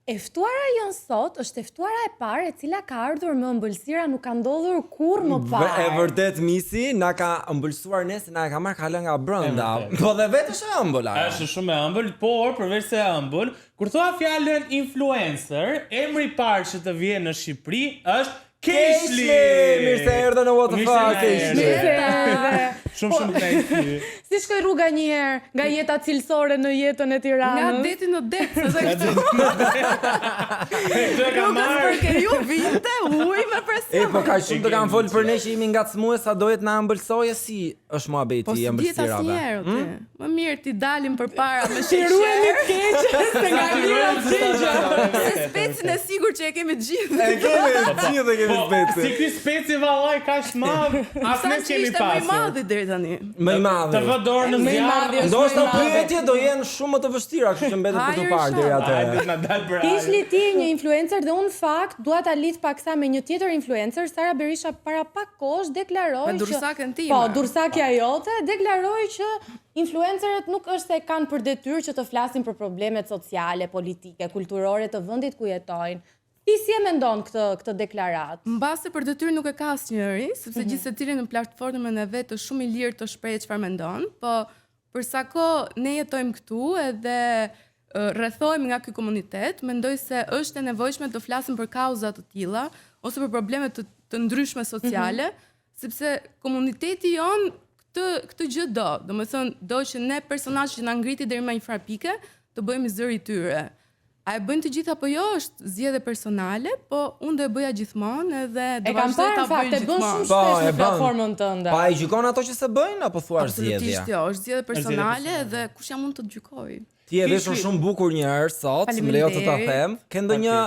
E ftuara jonë sot është e ftuara e parë e cila ka ardhur me ëmbëlsira nuk ka ndodhur kurrë më parë. E vërtet Misi na ka ëmbëlsuar ne se na e ka marrë kala nga brenda. Po dhe vetë është e ëmbël ajo. Është shumë e ëmbël, por përveç se e ëmbël, kur thua fjalën influencer, emri i parë që të vjen në Shqipëri është Kejshli! Mirë se erdhe në What the fuck, Kejshli! Mirë se erdhe! Shumë shumë kënaqësi. Si shkoi rruga një herë nga jeta cilësore në jetën e Tiranës? Nga deti në det, se dhe këtu. Këtë e kam marrë. Rrugës për ju vinte ujë me presion. E, po ka shumë të kanë folë për ne që jemi ngacmues, sa dojet na ëmbëlsoje si është muhabeti po, i ëmbëlsirave. Po si dihet asnjëherë, ti. Hmm? Më mirë t'i dalim përpara me sheqer. T'i ruhemi të keqes se nga lira gjë. Se specin e sigurt që e kemi të gjithë. E kemi të gjithë e kemi po, specin. Si ky speci vallai kaq madh, as ne kemi pasur. Ishte më i madhi deri tani. Më i madhi. Të vë dorën në zjarr. Ndoshta pyetjet do jenë shumë më të vështira, kështu që mbetet për të parë deri atëherë. Kejshli ti je një influencer dhe unë në fakt dua ta lidh paksa me një tjetër influencer, Sara Berisha para pak kohësh deklaroi që Me durrsaken time. Po, durrsakja jote deklaroi që influencerët nuk është se kanë për detyrë që të flasin për problemet sociale, politike, kulturore të vendit ku jetojnë. Ti si e mendon këtë këtë deklaratë? Mbase për detyrë nuk e ka asnjëri, sepse mm -hmm. gjithsecili në platformën e vet është shumë i lirë të shprehë çfarë mendon, po për sa kohë ne jetojmë këtu edhe rrethohemi nga ky komunitet, mendoj se është e nevojshme të flasim për kauza të tilla ose për probleme të, të ndryshme sociale, mm -hmm. sepse komuniteti jonë këtë këtë gjë do, domethënë do që ne personazhet që na ngriti deri në një farë pike të bëhemi zëri i tyre. A e bëjnë të gjithë apo jo, është zgjedhje personale, po unë do e bëja gjithmonë edhe do vazhdoj ta bëj gjithmonë. E kam parë në fakt, e bën shumë po, shpesh në platformën tënde. Po a i gjykon ato që s'e bëjnë apo thua është zgjedhje? Absolutisht jo, është zgjedhje personale dhe kush jam unë të të gjykoj. Ti je veshur shumë bukur një herë sot, më lejo të ta them. Ke ndonjë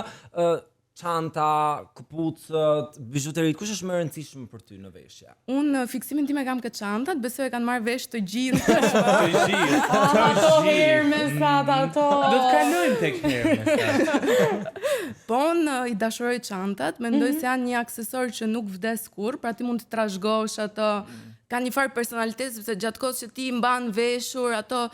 çanta, këpucët, bizhuteritë, kush është më e rëndësishme për ty në veshje? Unë fiksimin tim e kam ke çantat, besoj e kanë marrë vesh të gjithë. Të gjithë. Ah, ato Hermesat, ato. Do të kalojmë tek Hermesat. Po unë i dashuroj çantat, mendoj mm -hmm. se janë një aksesor që nuk vdes kurrë, pra ti mund të trashëgosh ato, kanë një farë personaliteti sepse gjatë kohës që ti i mban veshur ato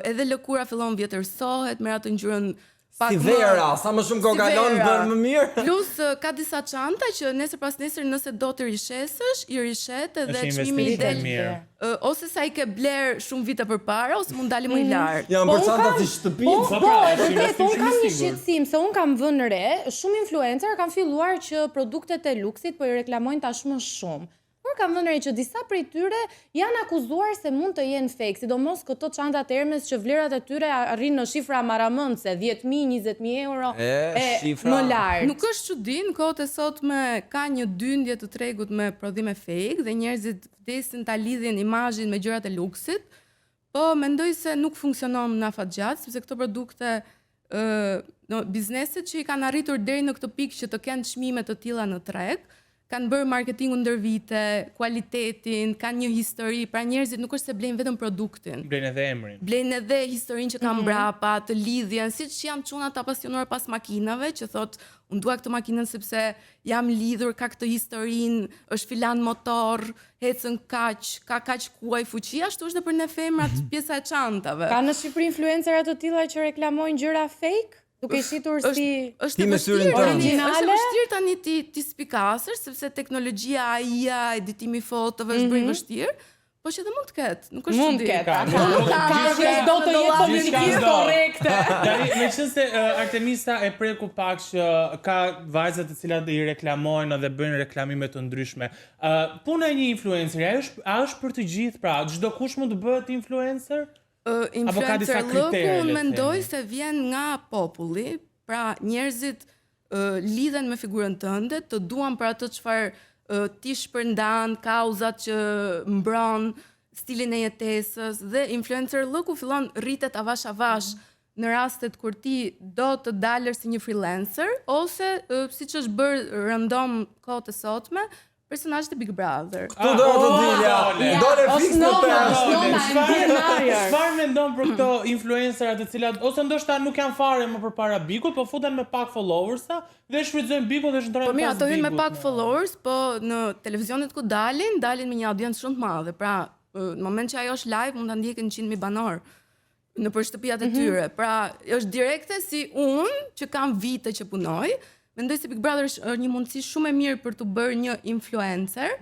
edhe lëkura fillon vjetërsohet, merr atë ngjyrën Pak si vera, sa më shumë kohë kalon bën më mirë. Plus ka disa çanta që nesër pas nesër nëse do t'i rishesësh, i rishet edhe çmimi i del. Ose sa i ke bler shumë vite përpara ose mund dali më i mhm. lartë. Janë po për çanta si shtëpi. Po, po, po, e vërtetë, unë kam një shqetësim se unë kam vënë re, shumë influencer kanë filluar që produktet e luksit po i reklamojnë tashmë shumë. Por kam vënë re që disa prej tyre janë akuzuar se mund të jenë fake, sidomos këto çantat Hermes që vlerat e tyre arrijnë në shifra marramendëse, 10.000, 20.000 euro e, e më lart. Nuk është çudi, në kohët e sotme ka një dyndje të tregut me prodhime fake dhe njerëzit vdesin ta lidhin imazhin me gjërat e luksit. Po mendoj se nuk funksionon në afatgjatë, sepse këto produkte ë no, bizneset që i kanë arritur deri në këtë pikë që të kenë çmime të tilla në treg, kanë bërë marketingun ndër vite, kualitetin, kanë një histori, pra njerëzit nuk është se blejnë vetëm produktin. Blejnë edhe emrin. Blejnë edhe historinë që kanë mm -hmm. mbrapa, të lidhjen, siç janë çuna të apasionuar pas makinave, që thotë, unë dua këtë makinën sepse jam lidhur, ka këtë historinë, është filan motor, ecën kaq, ka kaq kuaj fuqi, ashtu është dhe për ne femrat mhm. pjesa e çantave. Ka në Shqipëri influencera të tilla që reklamojnë gjëra fake? Duke i shitur si është e vështirë tani, është e vështirë tani t'i t'i spikasësh sepse teknologjia AI-ja, editimi i fotove është bërë i mhm. vështirë. Po që dhe mund të ketë, nuk është Mund të ketë. Mund të ketë, do të jetë komunikim korrekte. Tani, meqenëse uh, Artemisa e preku pak që ka vajza të cilat i reklamojnë dhe bëjnë reklamime të ndryshme. Uh, puna e një influenceri, a është a është për të gjithë, pra, çdokush mund të bëhet influencer? Uh, Apo ka disa kritere? Unë mendoj se vjen nga populli, pra njerëzit uh, lidhen me figurën tënde, të duan për atë çfarë uh, ti shpërndan, kauzat që mbron, stilin e jetesës dhe influencer-llëku fillon rritet avash avash në rastet kur ti do të dalësh si një freelancer ose uh, siç është bërë rëndom kohët e sotme, personazhet e Big Brother. Këtu do të dilja. Dole fiks në të. Çfarë mendon për këto influencerat të cilat ose ndoshta nuk janë fare më përpara Bigut, po futen me pak followersa dhe shfrytëzojnë Bigun dhe shndërrojnë Po mirë, ato hyjnë me pak followers, po në televizionet ku dalin, dalin me një audiencë shumë të madhe. Pra, në moment që ajo është live, mund ta ndjekin 100.000 banorë. Nëpër shtëpiat e tyre. Pra, është direkte si unë që kam vite që punoj, mendoj se Big Brother është një mundësi shumë e mirë për të bërë një influencer,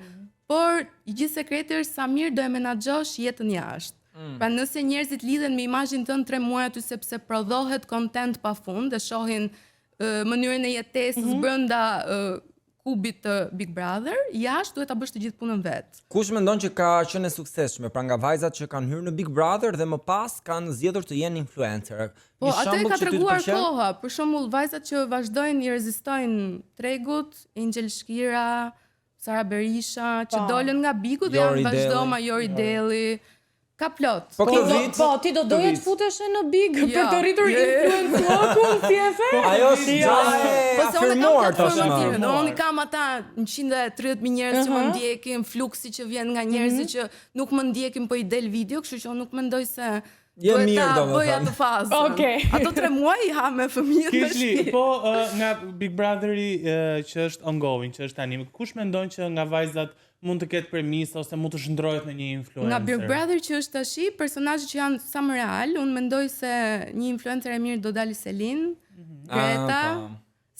por i gjithë sekreti është sa mirë do e menaxhosh jetën jashtë. Pra nëse njerëzit lidhen me imazhin tënd 3 muaj aty sepse prodhohet content pafund dhe shohin ë, mënyrën e jetesës brenda ë, kubit të Big Brother, jashtë duhet ta bësh të gjithë punën vet. Kush mendon që ka qenë e suksesshme, pra nga vajzat që kanë hyrë në Big Brother dhe më pas kanë zgjedhur të jenë influencer. Po, Një atë e shembull ka që ty të treguar pëlqen? koha. Për shembull, vajzat që vazhdojnë i rezistojnë tregut, Angel Shkira, Sara Berisha, që Po. dolën nga Bigu dhe Jori janë vazhdoma Delli. Jori Delli. Ka plot. Po Ti këtë do, vit, po, ti do doje të futeshe në Big Jo. për të rritur Jo. influencën si e the? ajo është Po gja se e unë kam afirmuar platformën tashmë. time, do unë kam ata 130.000 njerëz që më ndjekin, fluksi që vjen nga njerëzit që nuk më ndjekin po i del video, kështu që unë nuk mendoj se Je duhet mirë, ta domethënë. bëj atë fazën. Okej. Ato 3 muaj i ha me fëmijët në Kishli, shtëpi. po ë, nga Big Brotheri ë, që është ongoing, që është tani, kush mendon që nga vajzat mund të ketë premisë ose mund të shndrohet në një influencer? Nga Big Brother që është tashi, personazhe që janë sa më real, unë mendoj se një influencer e mirë do dali Selin, Greta. Ah, po.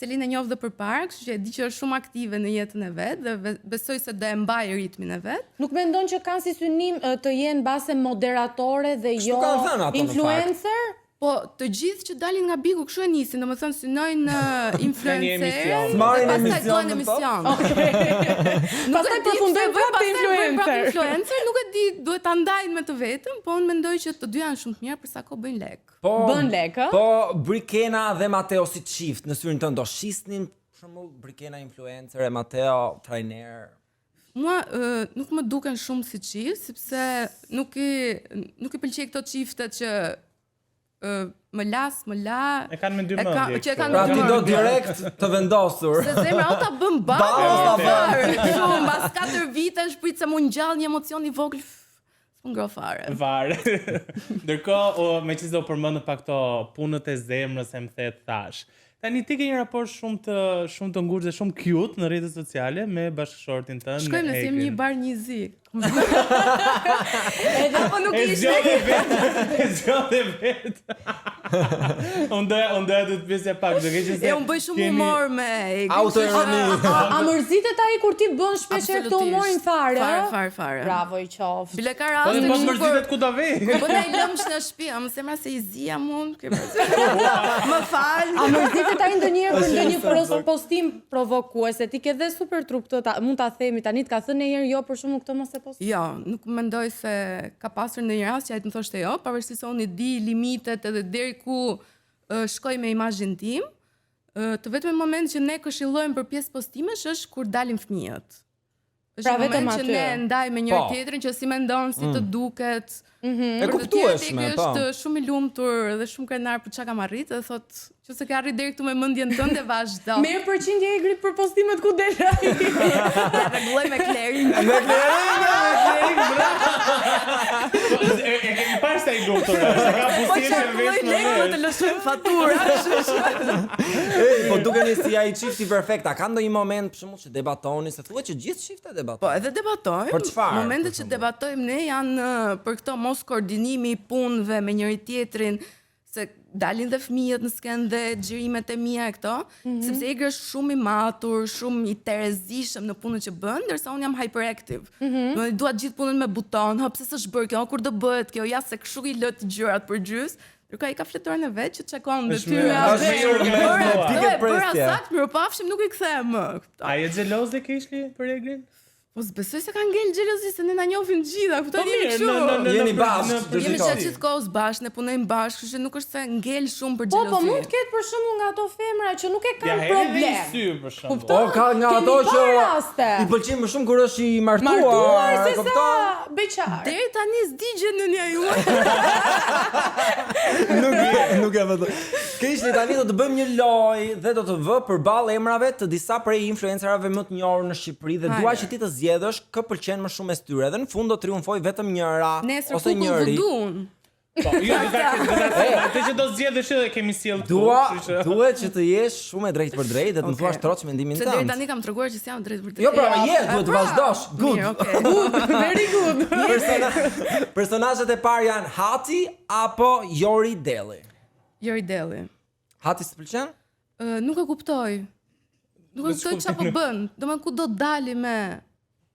Selin e njoh dhe përpara, kështu që e di që është shumë aktive në jetën e vet dhe ve- besoj se do e mbaj ritmin e vet. Nuk mendon që kanë si synim ë, të jenë base moderatore dhe Kështu jo kanë thënë ato, në fakt. influencer? Po, të gjithë që dalin nga Bigu kështu e nisin, domethënë synojnë Në një influencer, emision. dhe Marrin pastaj emision duan në emision. Nuk Pastaj e di pse përfundojnë bëjnë, prapë pastaj bëjnë prapë influencer. influencer, nuk e di, duhet ta ndajnë me të vetëm, po unë mendoj që të dy janë shumë të mirë për sa kohë bëjnë lek. Po, Bën lek, ë? Po, Brikena dhe Mateo si çift në syrin tënd do shisnin për shembull Brikena influencer e Mateo trajner. Mua ë, nuk më duken shumë si çift, sepse nuk i nuk i pëlqej këto çiftet që ë, më las, më la. E kanë me dy E ka- mendje. që e kështu. kanë Pra me ti dy do mendje. direkt të vendosur. Se zemra o ta bën Ba, ballë, o ta fare. Kështu mbas 4 vitesh prit se mu ngjall një emocion i vogël. f- S'u ngroh fare. Fare. Ndërkohë, o, me që do përmendëm pak këto punët e zemrës e më the thash. Tani ti ke një raport shumë të shumë të ngushtë dhe shumë cute në rrjetet sociale me bashkëshortin tënd. Shkojmë nëse jemi Egrin. një bar një zi. Edhe apo nuk E ishte. zgjodhe vet, e zgjodhe vet. Unë doja, unë doja të të pyesja pak, duke qenë se E unë bëj shumë kemi- humor me Egrin. Autoironi. A, a mërzitet ai kur ti bën shpesh herë këtë humorin fare? Fare, ë? fare, fare. Bravo i qoftë. Bile ka Po raste po kështu kur mërzitet ku do vej. kur bën ai lëmsh në shtëpi, a më zemra se i zi jam unë, ke parasysh? Më fal. A mërzitet ai ndonjëherë për ndonjë pros- postim provokues? Se ti ke dhe super trup të ta, mund ta themi tani të ka thënë ndonjëherë jo për shembull këtë mos e posto. Jo, nuk mendoj se ka pasur ndonjë rast që ai të më thoshte jo, pavarësisht se unë i di limitet edhe deri ku ë, shkoj me imazhin tim. Ë, Të vetmin moment që ne këshillojmë për pjesë postimesh është kur dalin fëmijët. Është Pra një vetëm moment që aty. ne ndajmë me njëri Po. tjetrin që si mendon, si të duket. E Për të tjerët, kuptueshme, Egi po. është shumë i lumtur dhe shumë krenar për çka kam arrit dhe thotë, nëse ke arrit deri këtu me mendjen tënde, vazhdo. Merr përqindje Egri për postimet ku del ai. Ja rregulloj me Klerin. Me Klerin, Po, E, e kemi parë sa i lumtur është, e ka Po buzëqeshjen qarkulloj vesh në lek, do vesh. të lëshojmë fatura. kështu që- Ej, po dukeni si ai çifti perfekt. A ka ndonjë moment për shembull që debatoni se thuhet që gjithë çiftet debatojnë? Po, edhe debatojmë. Për çfarë, Momentet për që shembull? debatojmë ne janë ë, për këto mos koordinimi i punëve me njëri tjetrin, se dalin dhe fëmijët në skenë dhe xhirimet e mia e këto, sepse Egri është shumë i matur, shumë i terezishëm në punën që bën, ndërsa unë jam hyperactive. Mm -hmm. Do dua gjithë punën me buton, ha pse s'është bërë kjo, kur do bëhet kjo, ja se kështu i lë të gjërat për gjys. Ndërkohë ai ka fletoren e vet që çekon Është detyra. me- është me dhe- organizuar. Bëra këtë, Pikë e bëra presje. sakt, mirupafshim nuk i kthehem më. kupton? A je xheloze Kishli për Egrin? Po s'besoj se ka ngel xhelozi se ne na njohim të gjitha, kupton Po jemi mirë, kështu. në në në Jeni në- bashkë, në- do Jemi shikoj. gjatë gjithë kohës bashkë, ne punojmë bashkë, kështu që nuk është se ngel shumë për Po, xhelozi. po mund të ketë për shembull nga ato femra që nuk e Ja kanë hedh edhe një problem. sy për shembull. Kupton? Po ka nga Kemi ato parë që raste. i pëlqen më shumë kur është i martuar, Martuar e se kupton? sa beqar. Deri tani s'di gjë në një juaj. Nuk nuk e vë. Kishli tani do të bëjmë një lojë dhe do të vë përballë emrave të disa prej influencerave më të njohur në Shqipëri dhe dua Hajde. që ti të zgjedhësh kë pëlqen më shumë mes tyre dhe në fund do triumfoj vetëm njëra Nesër ose kukull njëri. vudun. Po, jo, do ta do ta them, atë që do zgjedhësh edhe kemi sjellë këtu, Dua, kështu që duhet që të jesh shumë e drejtë për drejtë dhe të më Okej. thuash troç mendimin Se deri tënd. tani kam treguar që s'jam drejt për drejt. Jo, pra, je, duhet të Pra, vazhdosh. Good. Mirë, okay. Very good. Persona personazhet e parë janë Hati apo Jori Delli. Jori Delli. Hati s'të pëlqen? Ë, nuk e kuptoj. Nuk e kuptoj çfarë po bën. Domethënë ku do dali me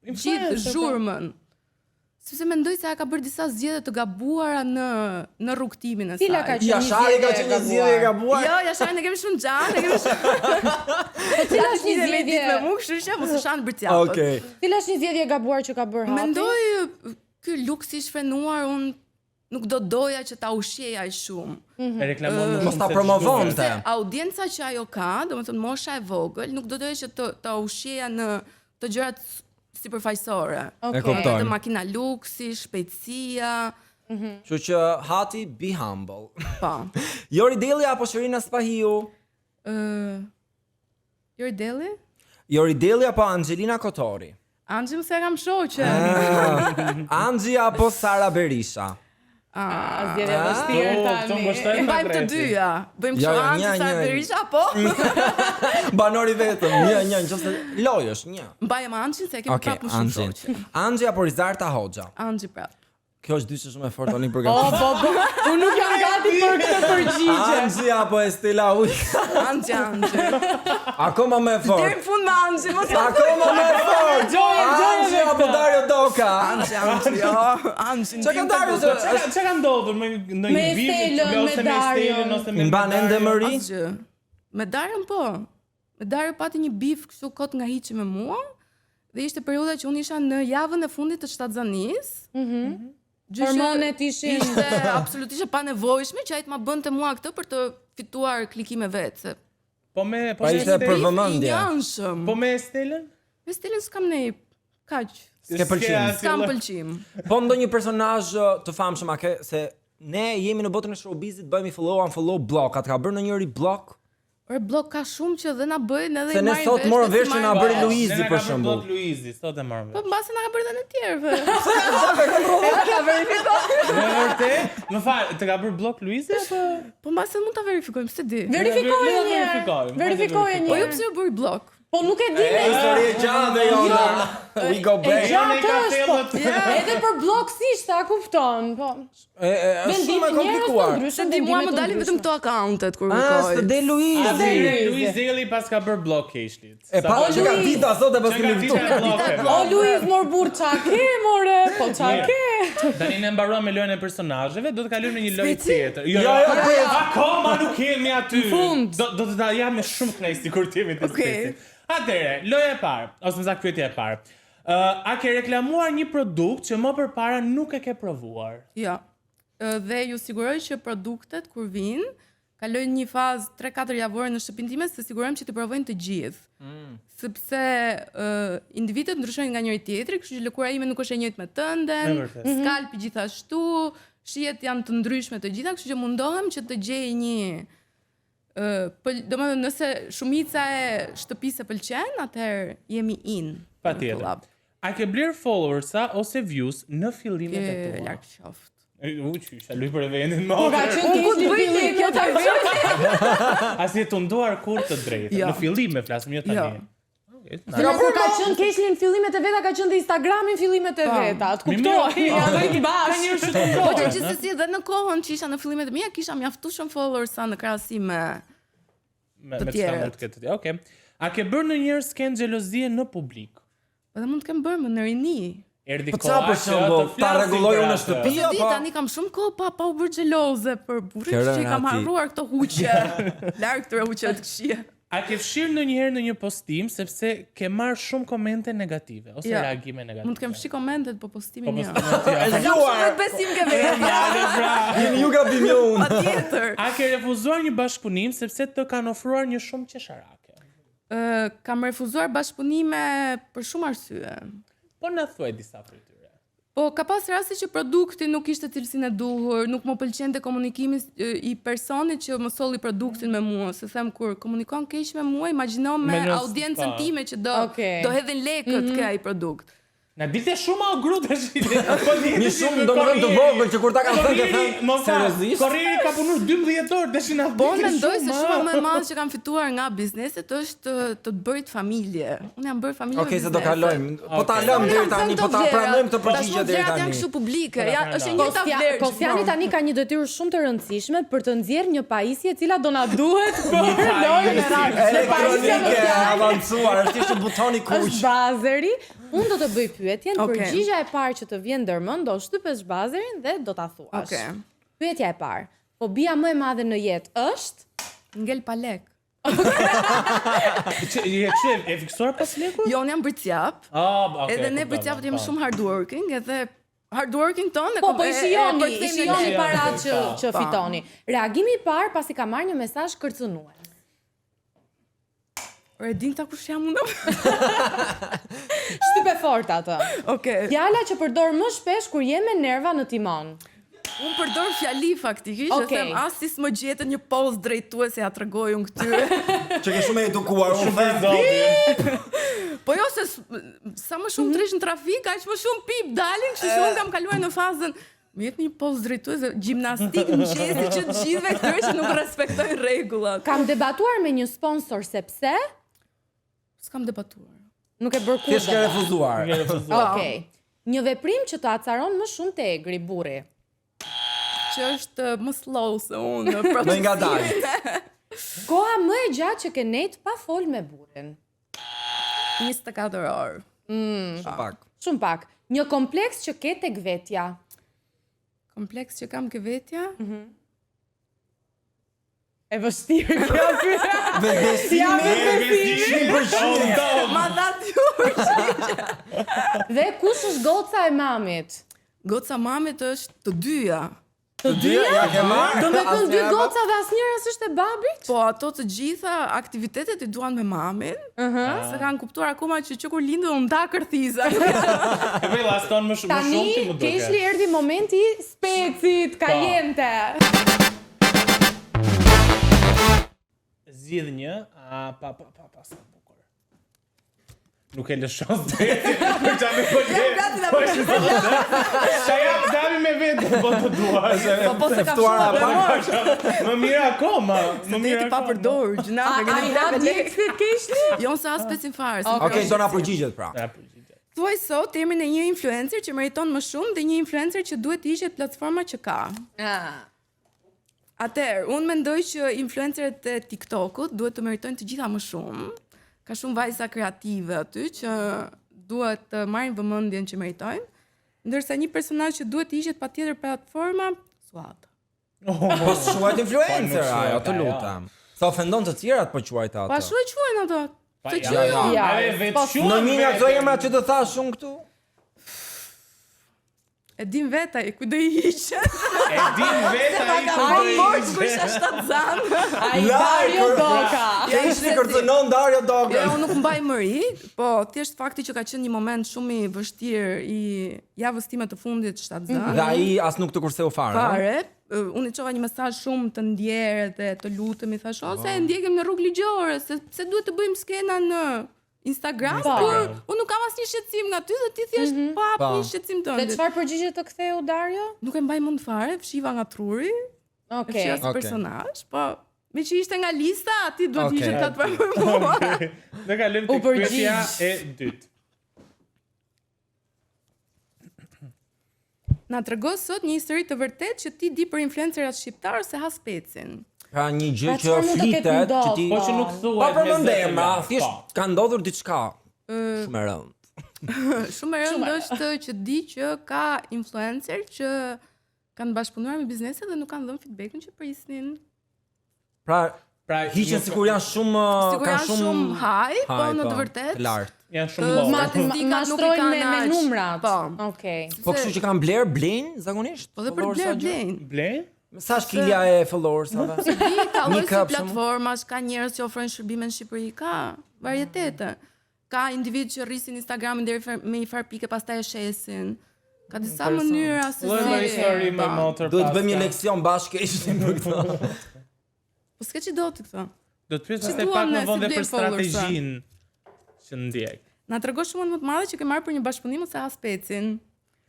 gjithë Influencer, po. zhurmën. Sepse mendoj se ajo ka bërë disa zgjedhje të gabuara në në rrugtimin e saj. Cila ka qenë një Jashari ka zgjedhje qenë një zgjedhje e gabuar. Jo, Jashari ne kemi shumë xhan, ne kemi shumë. Po cila është një me ditë zgjedhje? me mua, kështu që mos e shan bërcjapët. Okej. Cila është një zgjedhje e gabuar që ka bërë Hati? Mendoj ky luksi i shfrenuar unë nuk do doja që ta ushqej aq shumë. E reklamon më Mos shumë ta se promovonte. ç'duhet. Se audienca që ajo ka, domethënë mosha e vogël, nuk do doja që të ta ushqeja në të gjërat sipërfaqësore. Okej. E kuptoj. Të makina luksi, shpejtësia, Kështu që Hati be humble. po. Jori Delli apo Sherina Spahiu? Ë Jori Delli? Jori Delli apo Angelina Kotori? Anxhi më se e kam shoqe. Ah. Anxhi apo Sara Berisha? Ah, zgjedhje e vështirë Po, këto tani. mbështet E mbajmë të dyja. Bëjmë Jo, kështu jo, Anxhi një, sa një. Berisha, po? Banori vetëm, një, një, nëse lojë është një. Mbajmë Anxhin se e kemi Okej, prapë më shumë Anxhin. shoqe. Anxhi apo Rizarta Hoxha? Anxhi prapë. Kjo është dyshe shumë e fortë tani për Po, gati. po, po. Unë nuk jam gati për këtë përgjigje. Anxhi apo Estela Ujka? Anxhi, Anxhi. Akoma më e Deri fortë. në fund me Anxhi, mos e Akoma më e fortë. Gjoje, gjoje Anxhi apo Dario Doka? Anxhi, Anxhi, jo. Anxhi. Çka ka Dario? Po çka çka ka ndodhur me ndonjë Me vit Estelën, me ose me Darion. Estelën ose me Mban me ende Darion? mëri? Asgjë. Me Darion po. Me Dario pati një bif kështu kot nga hiçi me mua. Dhe ishte periudha që unë isha në javën e fundit të shtatzanisë. Mhm. Gjë që Hormonet ishin Ishte absolutisht e panevojshme që ai të ma bënte mua këtë për të fituar klikime vetë. Se Po me po Pa me ishte për Estelën? vëmendje. I njanshëm. Po me Estelën? Me stilin s'kam ne kaq. S'ke pëlqim. asnjë S'kam lloj. pëlqim. Po ndonjë personazh të famshëm a ke se ne jemi në botën e showbizit, bëhemi follow unfollow block. A të ka bërë ndonjëri block? Ore blok ka shumë që dhe na bëjnë edhe Se i ne marrin sot vesh, morëm dhe si vesh që na marrin bëri vesh. Luizi Ne na për ka bërë shembull. blok Luizi, sot e morëm Po vesh. mbase na ka bërë dhe ne tjerëve. Në vërtet? Më fal, të ka bërë blok Luizi apo? Po mbase mund ta verifikojmë, s'e di. Verifikoje Ne një herë. verifikojmë, Verifikoje një Po jo herë. pse ju bëri blok. Po nuk e di E ne. histori e gjatë jo. We go E back. Jone i gjatë ka është, po. thellët. Edhe për blok si ishte, a kupton, po. E, e, është shumë e komplikuar. Se di mua më dalin vetëm këto accountet kur Ah, kërkoj. s'të del Luizi. del Luiz Zelli pas ka bërë blok Keshlit. E pa, Sa- që ka dita sot e pas Që kemi ka dita ftuar. e bllokeve. O Luiz mor burr qa ke more? Po qa Mirë. ke? Tani ne mbaruam me lojën e personazheve, do të kalojmë në një lojë tjetër. Jo, Jo, jo, prit. Akoma nuk jemi aty. fund. Do do të ta jap me shumë kënaqësi kur të jemi te Okej. speci. Atëre, loja e parë, ose më saktë pyetja e parë. Ë, a ke reklamuar një produkt që më përpara nuk e ke provuar? Jo. Ë, Dhe ju siguroj që produktet kur vinë, kalojnë një fazë 3-4 javore në shtëpinë time se sigurojmë që t'i provojnë të gjithë. Sepse ë individët ndryshojnë nga njëri tjetri, kështu që lëkura ime nuk është e njëjtë me tënden, E vërtet. skalpi gjithashtu, shijet janë të ndryshme të gjitha, kështu që mundohem që të gjej një ë pël, domethënë nëse shumica e shtëpisë e pëlqen, atëherë jemi in. në Patjetër. club. A ke bler followersa ose views në fillimet e E, tua? larg qoftë. E, U, qysh, a luj për eventin më. Po ka qenë Unë ku keq të në bëj fillim. kjo ta bëj. A si e tunduar kur të drejtën? Jo. Në fillime flasim, jo tani. Jo. Okej, Se kur ka qenë keqli në fillimet e veta, ka qenë dhe Instagrami në fillimet e Po. veta. Të Mirë, kuptoj, okej, janë ka- të Ka bashkë. njerëz që Po që tundohen. gjithsesi edhe në kohën që isha në fillimet e mia kisha mjaftueshëm followers sa në krahasim me me të me çka tjerët. mund të ketë të tjerë. Okej. A ke bërë ndonjëherë sken xhelozie në publik? Po dhe mund të kem bërë më në rini. Erdhi Po koha qa për që shembull, të ta flasim rregulloj për unë në atë. shtëpi Se di apo? tani kam shumë kohë pa pa u bërë xheloze për burrin, Ke kështu që i rënë kam ati. harruar këto huqe. Larg këtyre huqe të këqija. A ke fshirë ndonjëherë në një postim sepse ke marrë shumë komente negative ose Jo. reagime negative? Mund të kem fshi komentet, po postimin Po jo. postimet jo. E Kam shumë zgjuar. vetbesim ke vetja. Jeni ju gabim jo unë. Patjetër. A ke refuzuar një bashkëpunim sepse të kanë ofruar një shumë qesharake? Ë, kam refuzuar bashkëpunime për shumë arsye. Po na thuaj disa prej tyre. Po ka pas raste që produkti nuk ishte cilësinë e duhur, nuk më pëlqente komunikimi e, i personit që më solli produktin me mua, se them kur komunikon keq me mua, imagjino me Me nës- audiencën pa. time që do Okej. do hedhin lekët ke ai produkt. Na dilte shumë o gru tash. Po Një shumë domethënë të vogël që kur ta kanë thënë ke thënë seriozisht. Korrieri ka punuar 12 orë tash na Po unë mendoj se shuma më e madhe që kam fituar nga bizneset është të të bërit familje. Unë jam bërë familje Okej, se do kalojmë. Po ta lëmë deri tani, po ta pranojmë këtë përgjigje deri tani. Vlerat janë kështu publike, ja, është e njëjta vlerë. Kosjani tani ka një detyrë shumë të rëndësishme për të nxjerrë një pajisje e cila do na duhet për lojën e radhës. Elektronike e avancuar, është thjesht butoni kuq. Është buzzeri. Unë do të bëj pyetjen, okay. përgjigja e parë që të vjen ndër mend, do shtypësh buzzerin dhe do ta thuash. Okej. Okay. Pyetja e parë. Fobia më e madhe në jetë është ngel pa lek. Që je kështu e fiksuar pas lekut? Jo, unë jam bricjap. Ah, okay, edhe ne bricjapët jemi po. shumë hardworking, edhe hardworking tonë Po, po i shijoni, i shijoni paratë që që po. fitoni. Reagimi i parë pasi ka marrë një mesazh kërcënues. Ore, din ta kush jam unë? Shtype fort atë. Okej. Fjala që përdor më shpesh kur je me nerva në timon. Unë përdor fjali faktikisht, okay. them as si s'më gjetën një post drejtuese ja tregoj unë këtyre. Që ke shumë e edukuar, unë them. Po jo se sa më shumë mm -hmm. në trafik, aq më shumë pip dalin, kështu që unë kam kaluar në fazën Më jep një post drejtues gjimnastikë mëngjesi që të gjithëve këtyre që nuk respektojnë rregullat. Kam debatuar me një sponsor sepse s'kam debatuar. Nuk e bërë kurrë. Thjesht ke refuzuar. Ke refuzuar. Okej. Një veprim që të acaron më shumë te Egri burri. Që është më slow se unë në proces. Më ngadalë. Koha më e gjatë që ke nejt pa fol me burrin. 24 orë. Mm. Shumë pak. Shumë pak. Një kompleks që ke tek vetja. Kompleks që kam ke vetja? Mm -hmm. E vështirë kjo pyetje. Vetëbesimi. Ja, vetëbesimi. 100%. Ma dhatë ju përgjigje. Dhe kush është goca e mamit? Goca e mamit është të dyja. Të dyja? Ja ke marrë? Do me thënë dy goca dhe asnjëra s'është e babit? Po ato të gjitha aktivitetet i duan me mamin. Uh -huh. Se kanë kuptuar akoma që që kur lindën u nda kërthiza. E po i llaston më shumë më shumë ti më duket. Tani Keshli erdhi momenti i specit, po. kajente. Zgjidh një, a pa pa pa pa sa bukur. Nuk e lëshon specin. Për çfarë më po le? Gati ta bësh. Sa jam dami me vete, po të duash. Po po se ka ftuar pa. Më mirë akoma, më mirë. Ti pa përdorur, gjynah, e keni blerë me lekë. Keshli? Jo, se as specin fare. Okej, do na përgjigjet pra. Na përgjigjet. Thuaj sot emrin e një influencer që meriton më shumë dhe një influencer që duhet të hiqet platforma që ka. Ah. Atëherë, unë mendoj që influencerët e TikTokut duhet të meritojnë të gjitha më shumë. Ka shumë vajza kreative aty që duhet të marrin vëmendjen që meritojnë. Ndërsa një personazh që duhet të hiqet patjetër platforma, Suada. Po s'quhet influencer Po, ajo, të lutem. Sa ofendon të tjerat po quajt atë. Po ashtu e quajnë ato. Pa, Të ja, quajnë. ja, Ja, Ajo vetë po, quan Në një nga këto veten. emra që të thash unë këtu? E din vetë ai ku do i hiqet. E din vetë ai Ka ku do bërë i borxh kur hiqet. isha shtatzan. Ai Laj, Dario kër- Doka. Keshli kërcënon Dario Dokën. Jo, unë nuk mbaj mëri, po thjesht fakti që ka qenë një moment shumë i vështirë i javës time të fundit shtatzan. Dhe ai as nuk të kurseu fare. ëh? Fare, unë i çova një mesazh shumë të ndjerë dhe të lutem, i thash, ose e ndjekim në rrugë ligjore, se pse duhet të bëjmë skena në Instagram, Po. kur unë nuk kam asnjë shqetësim nga ty dhe ti thjesht mm -hmm. pa Po. një shqetësim Dhe tënd. çfarë përgjigje të ktheu Dario? Nuk e mbaj mend fare, fshiva nga truri, e Okej. fshiva si Okej. personazh, po me që ishte nga lista, aty duhet Okej. të ishte platformë për mua. Do kalojmë U tek pyetja përgjigj. e dytë. Na trego sot një histori të vërtetë që ti di për influencerat shqiptarë ose ha specin. Pra një gjë Pra që çfarë mund të ketë flitet që ndodhur? ti Po që nuk thuhet. Pa përmend me zë të emra, lartë, thjesht po. ka ndodhur diçka shumë e rëndë. Shumë e rëndë është që di që ka influencer që kanë bashkëpunuar me biznese dhe nuk kanë dhënë feedbackun që prisnin. Pra Pra hiqen nuk- sikur janë shumë Sikur kanë janë shumë high, po high, në po, të vërtetë të lartë. Janë shumë low. Ma, Statistikat ma, nuk i mashtrojnë kanë me, me aq. numrat. Po. Okej. Po kështu që kanë bler, blejnë zakonisht? Po dhe për të Followers bler sa gjë? blejnë. Blej? Sa është kilja e followersave? Di, ka Një lloj si kap, shumë. platformash, ka njerëz që ofrojnë shërbime në Shqipëri, ka varietete. Ka individ që rrisin Instagramin deri fer- me një farë pike, pastaj e shesin. Ka disa mënyra se Lloj lloj si. histori me Po. motor. Duhet të bëjmë një paska. leksion bashkë ishin për këtë. Po s'ke ç'i do ti këto. Do të pyes Si pastaj duam pak ne, më si vonë dhe blejmë për followersa. strategjinë që ndjek. Na trego shumën më të madhe që ke marrë për një bashkëpunim ose ha specin.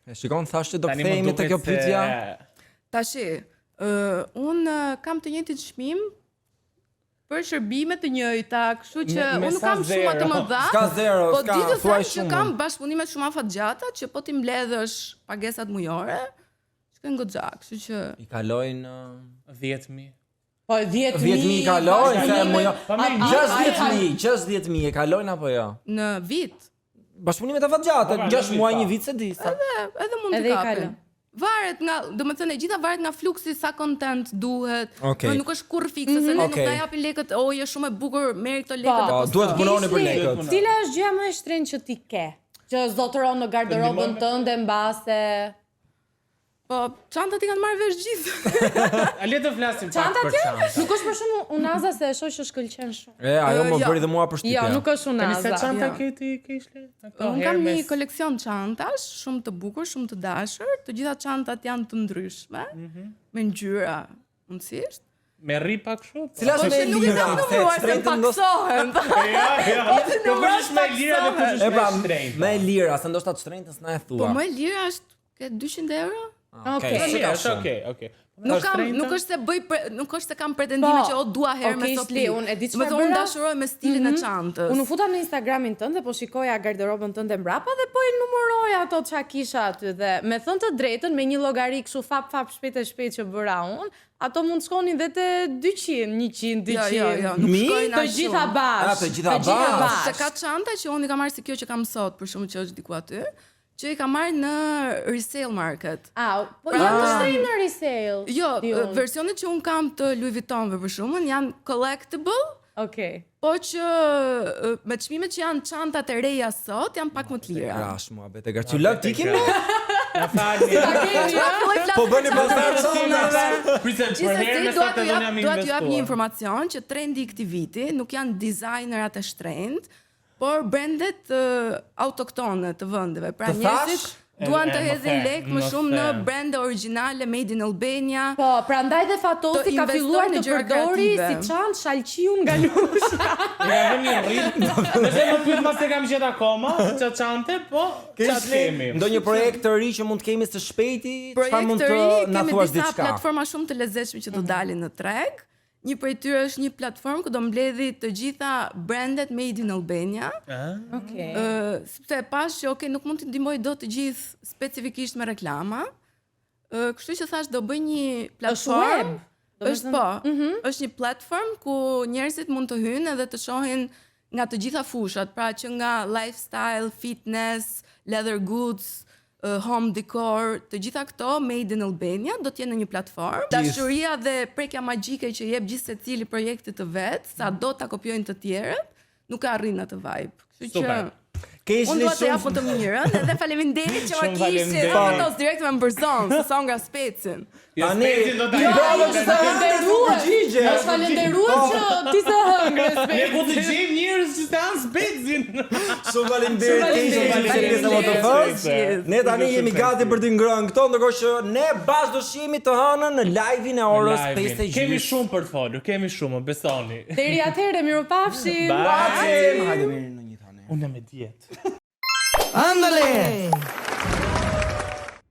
E shikon thash që do Tani më kthehemi te duket kjo se- pyetja. Tashi, ë unë ë, kam të njëjtin çmim për shërbime të njëjta, kështu që Me- me unë nuk sa kam shuma të zero. mëdha. S'ka zero, Po s'ka, di të thuaj them që shumën. kam bashkëpunime shumë afatgjata që po ti mbledhësh pagesat mujore, shkojnë goxha, kështu që I kalojnë 10000. Po 10000. 10.000 i kalojnë, se bashkëpunime- mo jo. Po mirë, A- a- 60000, 60000 e kalojnë apo jo? në vit Bashkëpunimet afatgjata, Po, pra, 6 në vit, muaj, po. një vit se di sa. edhe mund Edhe të i kapin. kalon. Varet nga, do të thënë e gjitha varet nga fluksi sa content duhet. Okej. Po nuk është kurrë fikse se ne nuk Okej. na japin lekët, o je shumë e bukur, merri këto lekët Po. dhe Po, posto. duhet punoni për Kishli, lekët. Cila është gjëja më e shtrenjtë që ti ke? Që zotëron në garderobën Ndihmon- tënde mbase. Po, çantat i kanë marrë vesh gjithë. A le të flasim pak Çantat për janë? çantat. Nuk është për shumë unaza se e shoh që shkëlqen shumë. E, ajo Ë, më jo. bëri dhe mua përshtypje. Jo, nuk është Tani sa unaza. çanta Jo. ke ti Kishli? Ato Unë kam një Hermes. koleksion çantash, shumë të bukur, shumë të dashur. Të gjitha çantat janë të ndryshme, me ngjyra mundësisht. Me rripa kështu? Po. Cila Po është më që e nuk i lira? kam numëruar se shtrenjtën ndos- paksohem. Ja, ja. Po kush është më e lira dhe kush E është më pra, e shtrenjta? më e lira, se ndoshta të shtrenjtën s'na e thua. Po më e lira është ke 200 euro? Ah, Okej. Okay, Mirë, s'ka është shumë. okay, okay. Po Nuk kam, nuk është se bëj pre, nuk është se kam pretendime Po, që o dua Hermes okej, o Shli, pi. unë e di Do çfarë të thënë, unë bëra? dashuroj me stilin e çantës. Unë u futa në Instagramin tënd dhe po shikoja garderobën tënde mbrapa dhe po i numëroja ato çka kisha aty dhe me thënë të drejtën me një llogari kështu fap fap shpejt e shpejt që bëra unë, ato mund të shkonin dhe te 200, 100, 200. Jo, jo, jo, nuk Mi? shkojnë Të aq gjitha shumë. bash. A, të gjitha bash. Se ka çanta që unë i kam marrë si kjo që kam sot, për shkakun që është diku aty, që i kam marrë në resale market. A, po Pra- janë të shtrenjtë në resale. Jo, di unë. versionet që unë kam të Louis Vuittonve për shkakun janë collectible, Okej. po që e, me çmimet që janë çantat e reja sot janë pak më të lira. Grash mua bete grash. Ju lëk ti kemi? Na falni. Çfarë filloj flas Po për bëni çantat pasar e çantave. Pritet për Gjithsesi Hermes dua atë t'ju dhe jap jam dua t'ju jap një investuar. informacion që trendi i këtij viti nuk janë dizajnerat e shtrenjtë, por brandet uh, autoktone të vendeve. Pra Të njerëzit thash? duan E, të e, më hedhin the, lek më më shumë në the. brande origjinale made in Albania. Po, prandaj dhe Fatosi Të ka filluar investojnë të në gjëra përdori kreative. si çantë shalqiun nga lusha. I ka vënë një rrit. Nëse më pyet mos e kam gjetë akoma, ça çante, po ça Kishli, kemi. ndonjë projekt të ri që mund të kemi së shpejti, çfarë Projekt mund të të ri, na kemi thuash disa diçka? platforma shumë të lezetshme që do dalin në treg. Një prej tyre është një platformë ku do mbledhi të gjitha brandet made in Albania. Okej. Ë, sepse e pash që okay, nuk mund t'i ndihmoj dot të gjithë specifikisht me reklama. Ë, kështu që thash do bëj një platformë. web, do me Është thënë- po, është një platform ku njerëzit mund të hyjnë edhe të shohin nga të gjitha fushat, pra që nga lifestyle, fitness, leather goods, ë, home decor, të gjitha këto made in Albania do të jenë në një platformë. Dashuria dhe prekja magjike që jep gjithë secili projektit të vet, sa do ta kopjojnë të tjerët, nuk e arrin atë vibe. Kështu që Super. Kishli Unë dua të jap shumë më të mirën edhe faleminderit që ma Shumë kishin. faleminderit. Fatos direkt më mbërzon, se sa nga specin. Jo, Tani- specin do ta Jo, jap. është falënderues. përgjigje. Është falënderues që ti se hëngre Ne specin. ku të gjejmë njerëz që të hanë specin. Shumë faleminderit Kishli që ishe pjesë e Faleminderit. MTF-s. Ne tani jemi gati për të ngrënë këto, ndërkohë që ne bashkë do shihemi të hënën në live-in e orës 5:30. Kemi shumë për të folur, kemi shumë, më besoni. Deri atëherë, mirupafshim. Bye. Pafshim. Hajde mirë në një tani. Unë jam me dietë. Andale!